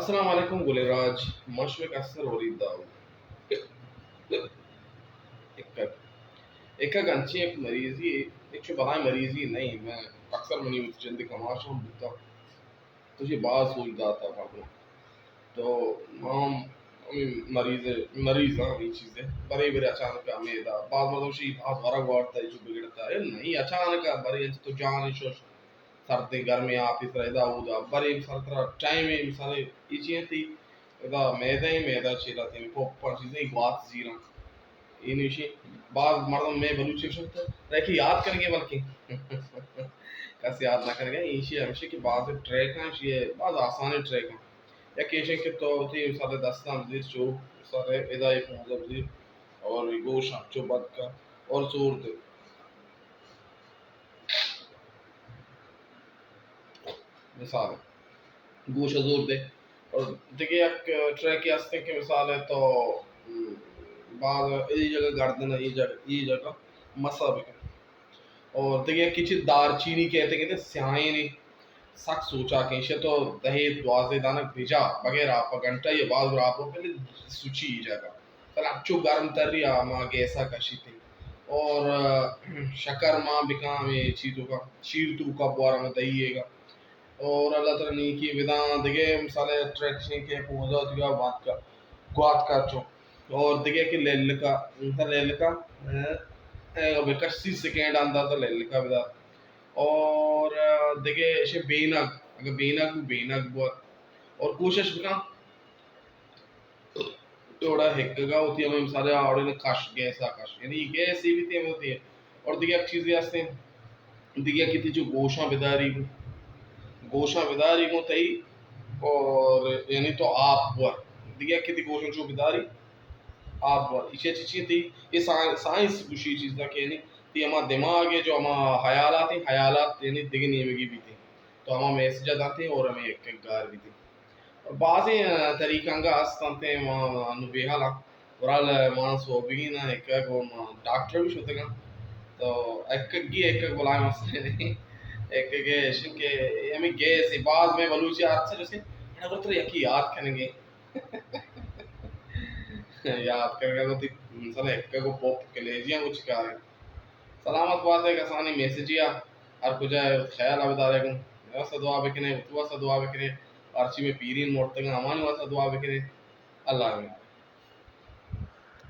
السلام علیکم گلیں راج، من شمئے کستر ولید داؤد۔ ایکگ، ایکگ انچیں یک مریضی، یک چو بلائیں مریضی نہیں، من اکثر منی وتی جند کماش ہم بوتا، تو چی باز سوج داتا مردم۔ تو ما ہم ہمیں مریض، مریض ہاں ہمیں چیزیں، برے برے اچانک ہمیں دا، باز مردم شی باز ورگ وارتا، چو بگڑتا، اے نہیں، اچانک برے انت تو جان شش، سردیں گرمیں آپی سرا ادا اودا، برے سر ترا ٹائم اے، مثال اے، ای چی انت، ادا میدہ اے، میدہ چیرا تیں پوپ پر چیزیں گوات زیراں۔ اے نوشی باز مردم میں بلوچی شنت، ریکی یاد کرگے بلکہ کس یاد نہ کرگے۔ ایشی ہمشی کہ باز ٹریک ہیں، ایشی باز آسان ٹریک ہیں۔ یک ایشی کہ تو تی مثال دستاں زیر چو، مثال ادا ایک موزہ زیر اور گوش ہم چو بد کا اور زور دے۔ مثال گوش ء زور دے۔ اور دگہ یک ٹریک ہستیں کہ مثال ہے تو، م، باز ای جگہ گردن ای جگہ، ای جگہ مسا بکن۔ اور دگہ یک چیز دارچینی کہتے، کہتے سیاہیں نے سک سوچا کہ ایشی تو دہ دوازدہ دانگ بجا بغیر آپ گھنٹہ یا باز آپ پہلے سوچی ای جگہ۔ ترا انچو گرم تری آ ما گیسا کشیت۔ اور، آ، شکر ما بکاں ہمیں چی توکا، شیر توکا بوارا ما دہی ایگا۔ اور اللہ ترا نیکی بداں۔ دگہ مثال ٹریک شیں کہ پوزا دیگا بات کا، گوات کا چو۔ اور دگہ کہ لیلکا، انتا لیلکا، اے، اے، بکش سی سیکنڈ اندازہ لیلکا بدا۔ اور، آ، دگہ ایشی بینگ، اگر بینگ، بینگ بوت۔ اور کوشش بکاں۔ توڑا ہکگا ہوتی ہمیں مثال آڑے نے کش، گیسا کش، یعنی گیس ہی بھی تیم ہوتی ہے۔ اور دیگه یک چیزی ہستیں، دیگه کتی جو گوشاں بداری، گوشاں بداری گوں تئی، اور یعنی تو آپ ور، دیگه کتی گوشاں جو بداری آپ ور۔ ایشی چی چی تئی یہ سائن-، سائنس گوشی چیزا کہ یعنی تی ہما دماغ ہے جو ہما خیالات ہیں، خیالات یعنی دیگه نیمگی بیتی۔ تو ہما میسج ء دنت اور ہمے یک یک گار بیت۔ بازیں، آ، طریقہ انگا است انت، ما انو بے حال آں۔ برحال ما سوبگین آں، ایکگ ما ڈاکٹر بھی شتگاں۔ تو ایکگی ایکگ بلائیں مسئلہ نہیں۔ ایکگ ایشن کہ ہمیں گیس باز میں بلوچی ہر چیز سے، اڑا برتر یکی یاد کنگے۔ یاد کنگا تو تی مثلا ایکگ پوپ کلیجیاں کچھ کارے۔ سلامت بات ہے کسانی میسجیا، ہر کجا خیال ء بدارے گوں۔ واسطہ دعا بکنے، وتی واسطہ دعا بکنے، ہرچی میں پیرین مرتگاں ہمانی واسطہ دعا بکنے۔ اللہ حافظ۔